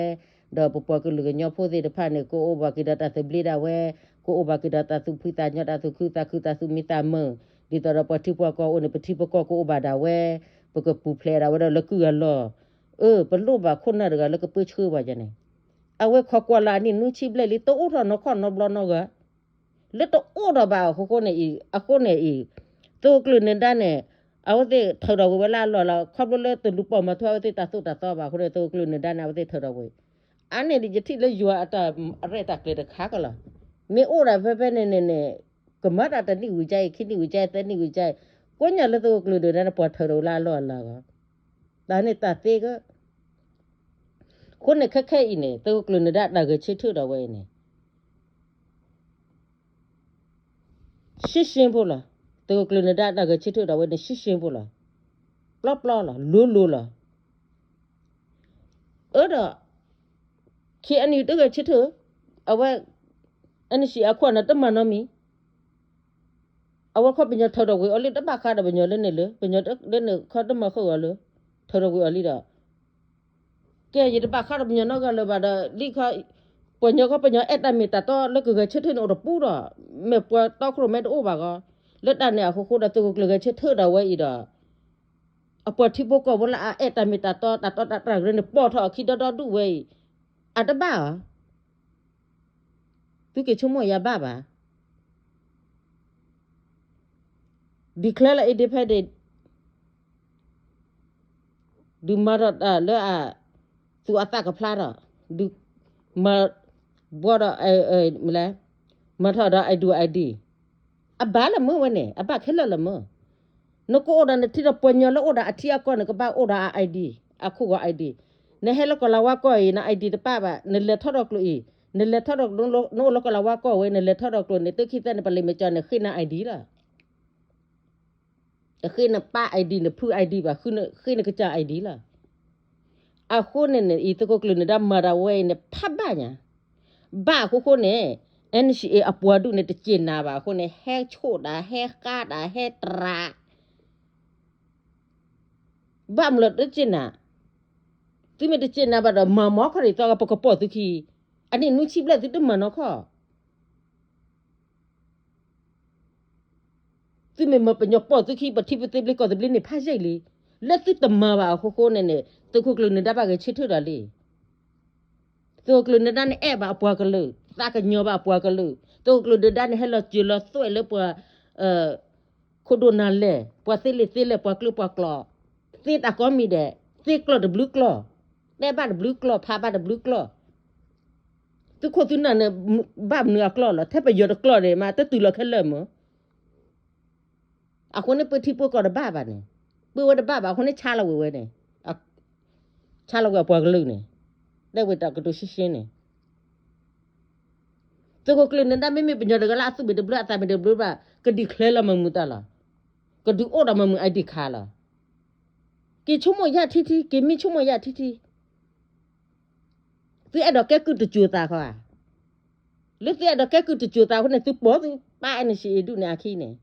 ဒီးပပှၤကလုာ်ကညီဖိသ့ၣ်တဖၣ်န့ၣ် ကအိၣ်ဘၣ်က့ၤဒီးတၢ်သဘျ့ဒၣ်ဝဲ, ကအိၣ်ဘၣ်က့ၤဒီးတၢ်သူၣ်ဖှံသးညီ တၢ်သူၣ်ခုသးခု တၢ်သူၣ်မံသးမုာ်, ဒ်သိးဒီးပှၤထံပှၤကီၢ်အိၣ်န့ၣ် ပထံပကီၢ်ကအိၣ်ဘၣ်ဒၣ်ဝဲ, ပကပူၤဖျဲးဒၣ်ဝဲဒီးလၢကုၢ်အလီၢ်, အၢ ပလိၣ်ဘၣ်ခိၣ်နၢ်တဂၤလၢကပၢဆှၢပှၤယၤန့ၣ်, အဝဲခီကွၢ်လၢအနံၣ်နွံဆံဘျဲၣ်လံ တအိၣ်ထီၣ်နီၢ်ခီၣ်နီတဘျီနီတဂၤ လၢတအိၣ်ဒီးဘၣ်အဃိဃိန့ၣ်အံၤ အဃိန့ၣ်အံၤ, သုးခိၣ်ကျၢၢ်နၢၤဒါန့ၣ် အဝဲသ့ၣ်ထုးထီၣ်ကွံာ်ဝဲလၢအလီၢ်လီၤ ခီဖျိလၢတလူၤပိာ်မၤထွဲအဝဲသ့ၣ်တၢ်သိၣ်တၢ်သီဘၣ်အဃိန့ၣ် သုးခိၣ်ကျၢၢ်နၢၤဒါန့ၣ် အဝဲသ့ၣ်ထုးထီၣ်ကွံာ်, အါန့ၣ်ဒ်ယထံၣ်လၢယွၤအတၢ်ရဲၣ်တၢ်ကျဲၤတခါကလီၤ, မ့ၢ်အိၣ်ဒၣ်ဖဲဖဲန့ၣ်န့ၣ်န့ၣ်, ကမၤတၢ်တနံၣ်ဝံၤကါအံၤ ခံနံၣ်ဝံၤကါအံၤ သၢနံၣ်ဝံၤကါအံၤ, ကိးညါလၢသုးခိၣ်ကျၢၢ်နၢၤဒါန့ၣ် ပှၤထုးထီၣ်ဝဲလၢအလီၢ်အလၤဂီၢ်, တၢ်န့ၣ်တၢ်သ့က အဃိန့ၣ်ခဲခဲအံၤန့ၣ် သုးခိၣ်ကျၢၢ်နၢၤဒါတၢ်ဂဲၤဆၢထၢၣ်ဒီးဝဲအံၤန့ၣ် ရှင်းရှင်းဖိလီၤ, သုးခိၣ်ကျၢၢ်နၢၤဒါတၢ်ဂဲၤဆၢထၢၣ်ဒီးဝဲန့ၣ် ရှင်းရှင်းဖိလီၤ, ပျီပျီလီၤ လိၤလိၤလီၤ, အၢဒီး ခ့ၣ်အဲၣ်ယူၣ် တဂဲၤဆၢထၢၣ်, အဝဲ NCA အခိၣ်အနၢ်တမၤနီတမံၤ, အဝဲခီပညီထုးထီၣ်ကွံာ်အီၤလံ တဘၣ်ဃးဒီးပညီလၢန့ၣ်လၢ ပညီလၢန့ၣ်ခီတမၤဃုာ်အီၤလၢ ထုးထီၣ်ကွံာ်အီၤလံဒီး ကဲ ယတဘၣ်ဃးဒီးပညီနီတဂၤလၢၤဘၣ်ဒီး လံခီ ပှၤညီခီပညီအဲၣ်တၢ်မ့ၢ်တၢ်တီလၢကဂဲၤဆၢထၢၣ်န့ၣ်အိၣ်တပူၤဒီး မ့ၢ်ပှၤတီခိၣ်ရိၣ်မဲတအိၣ်ဘၣ်ဂီၢ်, လၢတၢ်န့ၣ်အဃိဃိဒီး သုးခိၣ်ကျၢၢ်ဂဲၤဆၢထၢၣ်ဒီးဝဲအံၤဒီး အပှၤထံဖိကီၢ်ဖိလၢအအဲၣ်တၢ်မ့ၢ်တၢ်တီ တၢ်တီတၢ်တြၢ်ကရၢန့ၣ် ပိာ်ထီၣ်အခံဒီဒီဒူၣ်ဝဲအံၤ, အတဘၣ်ဧါ, သုက့ၤဆိကမိၣ်ယၤဘၣ်ဘၣ် declare လၢ independent ဒုးမၤထီၣ်တၢ်လၢအ သူၣ်အသးကဖျါထီၣ်, ဒုးမၤ ဘှီဒီး မ့ၢ်လဲၣ်, မၤထီၣ်ဒီး ID ID, အဘၣ်လၢမုၢ်ဝဲန့ၣ် အဘၣ်ခဲလၢာ်လၢမုၢ်, နကအိၣ်ဒီးနထံဒီးပှၤညီလၢအိၣ်ဒီးအထံအကီၢ်န့ၣ် ကဘၣ်အိၣ်ဒီးအ ID, အခိၣ်ဂီၤ ID, နဟဲလၢကီၢ်လၤဝါကီၢ်အံၤ န ID တပၣ်ဘၣ် နလဲၤထီၣ်ဒီးကျိၤအံၤ, နလဲၤထီၣ်ဒီး နအိၣ်လၢကီၢ်လၤဝါကီၢ်ဝဲ နလဲၤထီၣ်ဒီးကျိၤန့ၣ် တုၤခံသၢန့ၣ် ပလံၤမ့ၢ်ကၠီန့ၣ် ဃ့နၤ ID လီၤ. တဃ့နပၢ် ID နဖု ID ဘၣ်, ဃ့နကစၢ် ID လီၤ. အဃိန့ၣ်န့ၣ် အံၤသုးခိၣ်ကျၢၢ်နၢၤဒါမၤတၢ်ဝဲအံၤန့ၣ် ဖးဘၣ်ညါ, ဘၣ်အဃိဃိန့ၣ် NCA အပှၤဒူၣ်န့ၣ် တစူၢ်နာ်ဘၣ်အဃိန့ၣ် ဟဲဆိၣ်တၢ် ဟဲဃါတၢ် ဟဲတြၢ် ဘၣ်မနုၤလၢတစူၢ်နာ်, သုမ့ၢ်တစူၢ်နာ်ဘၣ်ဒီး မၤမီခီၣ်ဒ်သိးပကပိာ်သုခံ, အနံၣ်နွံဆံဘျဲၣ်သုတမၤနီၢ်ခီၣ် သုမ့ၢ်မၤပညီပိာ်သုခံ ပထံပသဘျ့ကီၢ်သဘျ့န့ၣ် ဖးယံာ်လံ, လၢသုတမၤဘၣ်အဃိဃိန့ၣ်န့ၣ် သုးခိၣ်ကျၢၢ်နၢၤဒါဘၣ်ဂဲၤဆၢထၢၣ်ဒီးလံ. သုးခိၣ်ကျၢၢ်နၢၤဒါန့ၣ်အဲၣ်ဘၣ်အပှၤကလုာ်, သးကညီၤဘၣ်အပှၤကလုာ်, သုးခိၣ်ကျၢၢ်နၢၤဒါန့ၣ်ဟဲလီၤစၢၤလီၤသွဲၣ်လၢပှၤ ခိၣ်ဒိၣ်နၤလဲၢ်, ပှၤသ့လံာ်သ့လဲၢ်, ပှၤကျၢၤပှၤကျီၤ, သ့တၢ်ကိးမံၤဒဲး, သ့ကျီၢ်တဘျုးကျီၢ်, တဲဘၣ်တဘျုးကျီၢ်, ဖးဘၣ်တဘျုးကျီၢ်, သုးခိၣ်သုးနၢ်န့ၣ် ဘၣ်မနုၤအကျီၢ်လီၤ, ထဲပယီၤတကျီၢ်န့ၣ်မး တတုၤလီၤခဲလၢာ်မး အဃိန့ၣ်ပၢထံဖိကီၢ်တဘၣ်ဘၣ်န့ၣ်, ပၢဝဲတဘၣ်ဘၣ်အဃိန့ၣ် ဆါလီၤဝဲဝဲန့ၣ်, ဆါလီၤဝဲအပှၤကလုာ်န့ၣ်, တဲဝဲတၢ်ကတိၤရှင်းရှင်းန့ၣ်, သုးခိၣ်ကျၢၢ်နၢၤဒါမ့မ့ၢ်ပညီတဂၤလၢအသူၣ်မ့ၢ်တဘျၢ အသးမ့ၢ်တဘျၢဘၣ် က declare လီၤမၤမုာ်တၢ်လီၤ, ကဒုးအိၣ်ဒီးမၤမုာ် ID card လီၤ, က့ၤဆိကမိၣ်ယၢ်ထံထံ က့ၤမံဆိကမိၣ်ယၢ်ထံထံ သုအဲၣ်ဒိးကဲကုၢ်တစိၤသးခီဧါ, လၢသုအဲၣ်ဒိးကဲကုၢ်တစိၤသးအဃိန့ၣ် သုပိာ်သုပၢ် NCA ဒူၣ်န့ၣ်အခံန့ၣ်,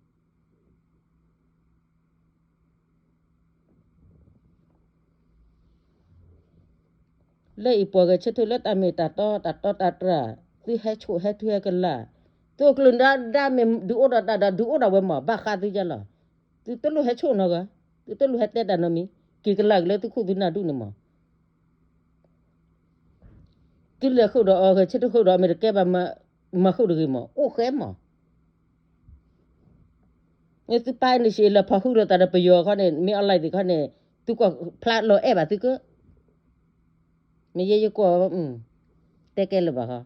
လၢအံၤပှၤဂဲၤဆၢထၢၣ်လၢတၢ်မ့ၢ်တၢ်တီ တၢ်တီတၢ်တြၢ်, သုဟဲဆိၣ်ဟဲထုဟဲကလာ်, သုးခိၣ်ကျၢၢ်နၢၤဒါမ့ၢ်ဒုးအိၣ်ဒီးတၢ်ဒီး ဒုးအိၣ်ဒီးဝဲမး ဘၣ်ဃးသုယဲလီၤ, သုတလိၣ်ဟဲဆိၣ်နီတဂၤ, သုတလိၣ်ဟဲတဲတၢ်နီတမံၤ, က့ၤကလာ်က့ၤလၢသုခိၣ်သုနၢ်ဒူၣ်န့ၣ်မး သုလဲၤဃုာ်ဒီးအီၤ ဂဲၤဆၢထၢၣ်ဃုာ်ဒီးအီၤ မ့ၢ်တကဲဘၣ် မၤဃုာ်တဂ့ၤမး အိၣ်ဃဲမး, သုပၢ် NCA လၢဖီၣ်ဃုာ်လိာ်သးဒီးပယီၤခီန့ၣ် မ့ၢ် online သ့ၣ်ခီန့ၣ် သုကွၢ်ဖျါလီၤအဲၣ်ဘၣ်သုက, မ့ၢ်ယဲယကွၢ် တဲကဲလၢၤဘၣ်ဃီ,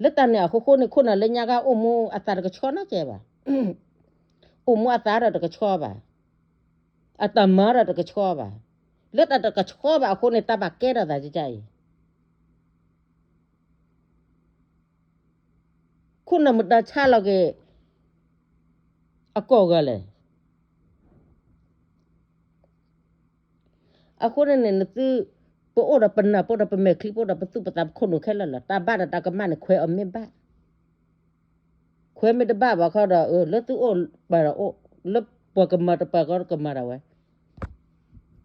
လၢတၢ်န့ၣ်အဃိဃိန့ၣ် ခိၣ်နၢ်လၢညါခါအိၣ်မူအသးတကဆှီနီတစဲးဘၣ်, အိၣ်မူအသးဒီးတကဆှီဘၣ်, အတၢ်မၤဒီးတကဆှီဘၣ်, လၢတၢ်တကဆှီဘၣ်အဃိန့ၣ် တၢ်ဘၣ်ကဲထီၣ်သးကကါအံၤ ခိၣ်နၢ်မတၤဆါလီၤက့ၤ အကိးဂၤလဲၣ်. အဃိန့ၣ်န့ၣ် နသု ပအိၣ်ဒီးပနၢ် ပအိၣ်ဒီးပမဲာ်ချံ ပအိၣ်ဒီးပသူၣ်ပသး ပခိၣ်နူာ်ခဲလၢာ်လီၤ. တၢ်ဘၣ်ဒီးတၢ်ကမၣ်န့ၣ် ခွဲးအီၤမ့ၢ်ဘၣ်, ခွဲးမ့ၢ်တဘၣ်ဘၣ်ခီဒီး လၢသုအိၣ်ပှၤဒီးအိၣ်, လၢပှၤကမၤတပၤဃီကမၤဒၣ်ဝဲ,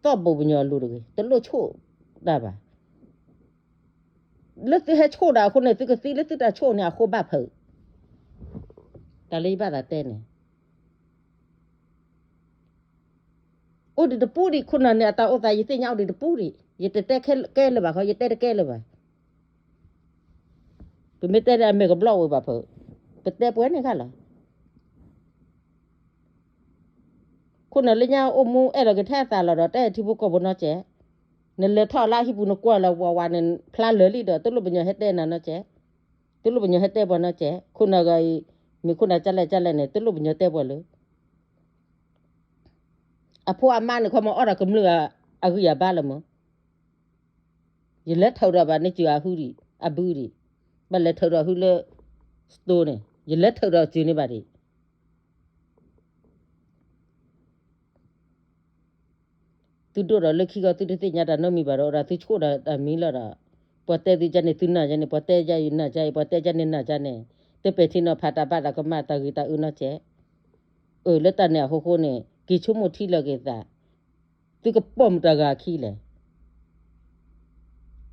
သီၣ်ဘိးပညီအလိၤတဂ့ၤ, တလိၣ်ဆိၣ်တၢ်ဘၣ်. လၢသုဟဲဆိၣ်ဒၣ်အဃိန့ၣ် သုကသံလၢသုတၢ်ဆိၣ်န့ၣ် အဃိဘၣ်ဖုး, တၢ်လၢယဘၣ်သးတဲန့ၣ် အိၣ်ဒံးတပူၤဒံး. ခိၣ်နၢ်န့ၣ် အတၢ်အိၣ်သး ယသ့ၣ်ညါအိၣ်ဒံးတပူၤဒံး. ယတတဲကဲလၢၤဘၣ်ခီ, ယတဲတကဲလၢၤဘၣ်. ပမ့ၢ်တဲဒီးအမဲာ်ကဘျီၣ်ဝဲဘၣ်ဖုး, ပတဲပှဲၤန့ၣ်ခါလီၤ. ခိၣ်နၢ်လၢညါအိၣ်မူအဲၣ်လီၤက့ၤထဲအသးလီၤဒီး တဲထံဖိကီၢ်ဖိနီတစဲး, နလဲၤထီၣ်လၢအဟံၣ်ပူၤ နကွၢ်လၢၤဝးဝးန့ၣ် ဖျါလၢာ်လံဒီး တလိၣ်ပညီဟဲတဲနၤနီတစဲး, တလိၣ်ပညီဟဲတဲပှၤနီတစဲး. ခိၣ်နၢ်ဂၤအံၤ မ့ၢ်ခိၣ်နၢ်ကၠၢ်လဲၣ်ကၠၢ်လဲၣ်န့ၣ် တလိၣ်ပညီတဲပှၤလၢ အဖိအမါန့ၣ် ခီမီအီၣ်ဒီးကမျၢၢ်အဂံၢ်အဘါလၢမ့ၢ် ယလဲၤထုးဒီးဘၣ်န့ၣ် စုၤအဟုဒံး အဘုဒံး, ဘၣ်လဲၤထုးဒီးဟုလၢ စတိန့ၣ် ယလဲၤထုးဒီးစုၤန့ၢ်ဘၣ်ဒံး. သုဒိၣ်ဒီးလၢခံဂီၤ သုတသ့ၣ်ညါတၢ်နီတမံၤဘၣ်ဒီး အိၣ်ဒၣ်သုဆိၣ်ဒီးတၢ်မံၤလီၤဒီး, ပှၤတဲသုကၢ်န့ၣ် သုနာ်ကၢ်န့ၣ်, ပှၤတဲကၢ်ယနာ်ကၢ်အံၤ, ပှၤတဲကၢ်န့ၣ်နာ်ကၢ်န့ၣ်, တပဲာ်ထံနီၤဖးတၢ်ဘၣ်တၢ်ကမၣ်တၢ်ဂ့ၤတၢ်အၢနီတစဲး. အၢ လၢတၢ်န့ၣ်အဃိဃိန့ၣ် က့ၤဆိကမိၣ်ထံလီၤက့ၤသး, သုကပိာ်မုၣ်တဂၤခံလဲၣ်.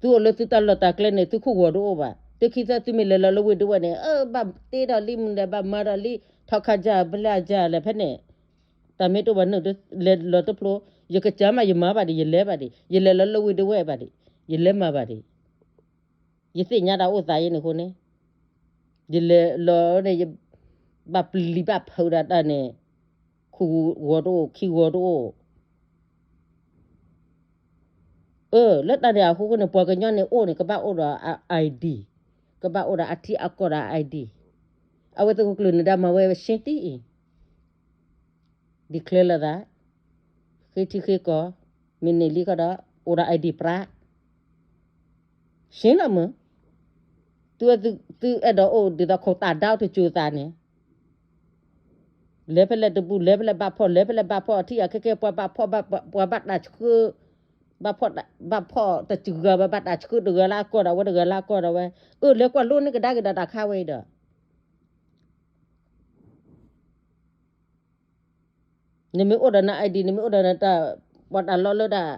သုအိၣ်လၢသုတၢ်လီၢ်တၢ်ကျဲန့ၣ် သုခိၣ်ဂီၤတအိၣ်ဘၣ်. တခံသၢ သုမ့ၢ်လဲၤလီၤလၢဝ့ၢ်ဒဝဲၢ်န့ၣ် အၢ ဘၣ်တ့ဒီးလံမုၢ်ဒီး ဘၣ်မၤဒီးလံ ထီခါကၢ် ဘျၢကၢ်လဲၣ်ဖဲန့ၣ်, တၢ်မ့ၢ်တအိၣ်ဘၣ်န့ၣ် လဲၤလီၤတဖျိ, ယကစၢ်မး ယမၤဘၣ်ဒံး ယလဲၤဘၣ်ဒံး, ယလဲၤလီၤလၢဝ့ၢ်ဒဝဲၢ်ဘၣ်ဒံး ယလဲၤမၤဘၣ်ဒံး. ယသ့ၣ်ညါတၢ်အိၣ်သးအံၤန့ၣ်အဃိန့ၣ်, ယလဲၤလီၤန့ၣ် ယဘၣ်ပျံၤဘၣ်ဖုးဒၣ်တၢ်န့ၣ်, ခိၣ်ဂီၤတအိၣ် ခံဂီၤတအိၣ်. အၢ လၢတၢ်န့ၣ်အဃိဃိန့ၣ် ပှၤကညီန့ၣ်အိၣ်န့ၣ် ကဘၣ်အိၣ်ဒီးအ ID, ကဘၣ်အိၣ်ဒီးအထံအကီၢ်ဒီး ID. အဝဲသုးခိၣ်ကျၢၢ်နၢၤဒါမၤဝဲရှ့တံၢ်အံၤ declare လိာ်သး, ဃ့ထံဃ့ကီၢ်, မ့ၢ်န့ၢ်လံခီဒီး အိၣ်ဒီး ID ပြး, ရှ့လီၤမုၢ်, သုအဲၣ်ဒိးအိၣ်ဒ်သိးခိၣ်သးဒါအိၣ်တစိၤသးန့ၣ်, လဲၤဖဲလဲၣ်တပူၤ လဲၤဖဲလဲၣ်ဘၣ်ဖီၣ် လဲၤဖဲလဲၣ်ဘၣ်ဖီၣ် ထံၣ်အခဲကဲ ပှၤဘၣ်ဖီၣ် ပှၤဘၣ်တၢ်ဆှၢ, ဘၣ်ဖီၣ်တစှၤဂၤ ဘၣ်တၢ်ဆှၢတဂၤလၢအကီၢ်ဒီး အဝဲတဂၤလၢအကီၢ်ဒီးဝဲ, အၢ လဲၤကွၢ်လိန့ၢ်ကဒါက့ၤဒီးတၢ်ခါဝဲအံၤဒီး နမ့ၢ်အိၣ်ဒီးန ID နမ့ၢ်အိၣ်ဒီးနတၢ် ပှၤတၢ်လီလၢဒၣ်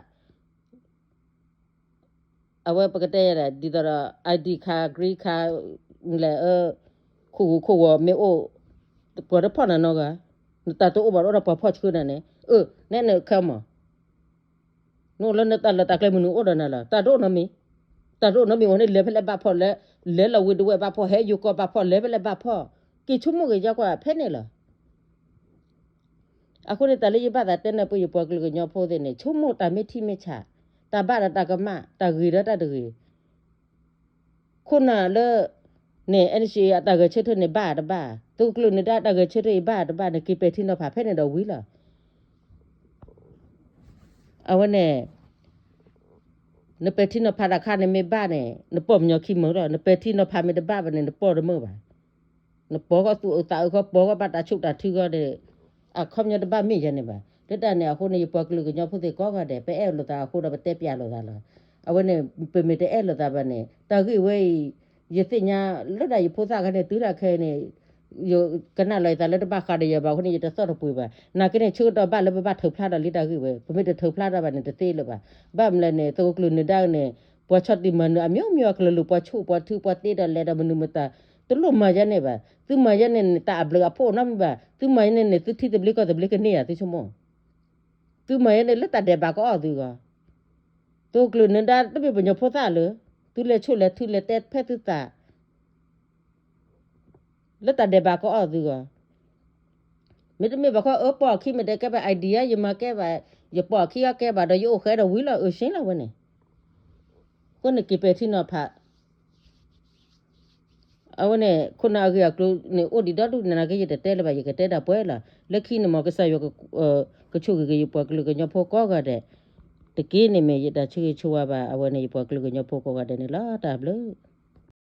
အဝဲပကတဲယၤဒၣ် ဒ်သိးဒီး ID card, green card လဲၣ်, ခိၣ်ဂူာ်ခိၣ်ဂီၤမ့ၢ်အိၣ်, ပှၤတဖီၣ်နၤနီတဂၤ, နတၢ်တအိၣ်ဘၣ်ဒီးအိၣ်ဒီးပှၤဖီၣ်ဆှၢနၤန့ၣ်, အၢ နဲန့ၣ်ခဲမး နအိၣ်လၢနတၢ်လီၢ်တၢ်ကျဲ မနုၤအိၣ်ဒီးနၤလီၤ. တၢ်တအိၣ်နီတမံၤ, တၢ်တအိၣ်နီတမံၤ အဝဲန့ၣ် လဲၤဖဲလဲၣ်ဘၣ်ဖီၣ် လဲၤ, လဲၤလီၤဝ့ၢ်ဒဝဲၢ်ဘၣ်ဖီၣ် ဟဲယိၤကီၢ်ဘၣ်ဖီၣ် လဲၤဖဲလဲၣ်ဘၣ်ဖီၣ်, က့ၤဆိကမိၣ်က့ၤကွၢ်ကွၢ်ဖဲန့ၣ်လီၤ. အဃိန့ၣ် တၢ်လၢယဘၣ်သးတဲန့ၣ် ပယပှၤကလုာ်ကညီဖိသ့ၣ်န့ၣ် ဆိကမိၣ်တၢ်မ့ၢ်ထံမ့ၢ်ဆး, တၢ်ဘၣ်ဒီးတၢ်ကမၣ်, တၢ်ဂ့ၤဒီးတၢ်တဂ့ၤ ခိၣ်နၢ်လၢ န့ၣ် NCA အတၢ်ဂဲၤဆၢထၢၣ်န့ၣ် ဘၣ်တဘၣ်, သုးခိၣ်ကျၢၢ်နၢၤဒါအတၢ်ဂဲၤဆၢထၢၣ်အံၤ ဘၣ်တဘၣ်န့ၣ် က့ၤပဲာ်ထံနီၤဖးဖဲန့ၣ်ဒီးဝံၤလီၤ. အဝဲန့ၣ် နပဲာ်ထံနီၤဖးတၢ်ခါန့ၣ်မ့ၢ်ဘၣ်န့ၣ် နပိာ်ပညီခံမုာ်လီၤ. နပဲာ်ထံနီၤဖးမ့ၢ်တဘၣ်ဘၣ်န့ၣ် နပိာ်တမုာ်ဘၣ်. နပိာ်ဃီသူၣ်အုးသးအုးဃီ ပိာ်ဃီဘၣ်တၢ်ဆိၣ်တၢ်ထုဃီဒီး အခီပညီတဘၣ်မ့ၢ်ယၤန့ၣ်ဘၣ်. လၢတၢ်န့ၣ်အဃိန့ၣ် ယပှၤကလုာ်ကညီဖိသ့ၣ်ကိးဂၤဒဲး ပအဲၣ်လိာ်သးအဃိဒီး ပတဲပျးလိာ်သးလီၤ. အဝဲန့ၣ် ပမ့ၢ်တအဲၣ်လိာ်သးဘၣ်န့ၣ် တၢ်ဂ့ၢ်ဝဲအံၤ ယသ့ၣ်ညါလၢဒၣ်ယဖိသၣ်ခဲန့ၣ် တုၤဒၣ်ခဲအံၤန့ၣ် ယကနၣ်လီၤယသးလၢတဘၣ်ဃးဒီးယၤဘၣ်အဃိန့ၣ် ယတသီၣ်တပှ့ၤဘၣ်. နာ်က့န့ၣ် ဆၢကတီၢ်ဘၣ်လၢပဘၣ်ထုးဖျါထီၣ်လံတၢ်ဂ့ၢ်ဝဲ ပမ့ၢ်တထုးဖျါထီၣ်ဘၣ်န့ၣ် တသ့လၢၤဘၣ်. ဘၣ်မနုၤလဲၣ်န့ၣ် သုးခိၣ်ကျၢၢ်နၢၤဒါန့ၣ် ပှၤဆီၣ်တံၢ်မၤနၢၤအမျိုးမျိုး အကလုာ်လုာ် ပှၤဆိၣ်ပှၤထု ပှၤတ့ဒီးလဲၤဒီးမနုၤမတၤ တလိၣ်မၤယဲန့ၣ်ဘၣ်. သုမၤယဲန့ၣ်န့ၣ် တၢ်အဘျုးအဖှိၣ်နီတမံၤဘၣ်. သုမၤယဲန့ၣ်န့ၣ် သုထံသဘျ့ကီၢ်သဘျ့ကန့ၢ်ဧါ သုဆိကမိၣ်. သုမၤယဲန့ၣ် လၢတၢ်ဒဲးဘးကအီၣ်သုဂီၢ်. သုးခိၣ်ကျၢၢ်နၢၤဒါ တမ့ၢ်ပှၤကညီဖိသၣ်လၢၤ. သုလဲၤဆိၣ်လဲၤထုလဲၤတဲဖဲသုသး လၢတၢ်ဒဲးဘးကအီၣ်သုဂီၢ်. မ့တမ့ၢ်ဘၣ်ခီ အၢ ပိာ်အခံမ့ၢ်တဲကဲဘၣ် idea ယမၤကဲဘၣ်, ယပိာ်အခံအကဲဘၣ်ဒီး ယအိၣ်ဃဲဒီးဝံၤလီၤ အၢ ရှ့လီၤဝဲန့ၣ်. အဃိန့ၣ် က့ၤပဲာ်ထံနီၤဖး အဝဲန့ၣ် ခိၣ်နၢ်အဂ့ၢ်အကျိၤန့ၣ် အိၣ်ဒံးဒီဒူၣ် နာ်က့ ယတတဲလၢၤဘၣ် ယကတဲဒၣ်ပှဲၤလီၤ. လၢခံန့ၣ်မ့ၢ် ကစၢ်ယွၤ ကဆိၣ်ဂ့ၤက့ၤယပှၤကလုာ်ကညီဖိကိးဂၤဒဲး, တက့ၢ်န့ၣ်မ့ၢ်ယတၢ်ဆိၣ်ဂ့ၤဆိၣ်ဝါဘၣ် အဝဲန့ၣ် ယပှၤကလုာ်ကညီဖိကိးဂၤဒဲးန့ၣ်လီၤ. တၢ်ဘျုး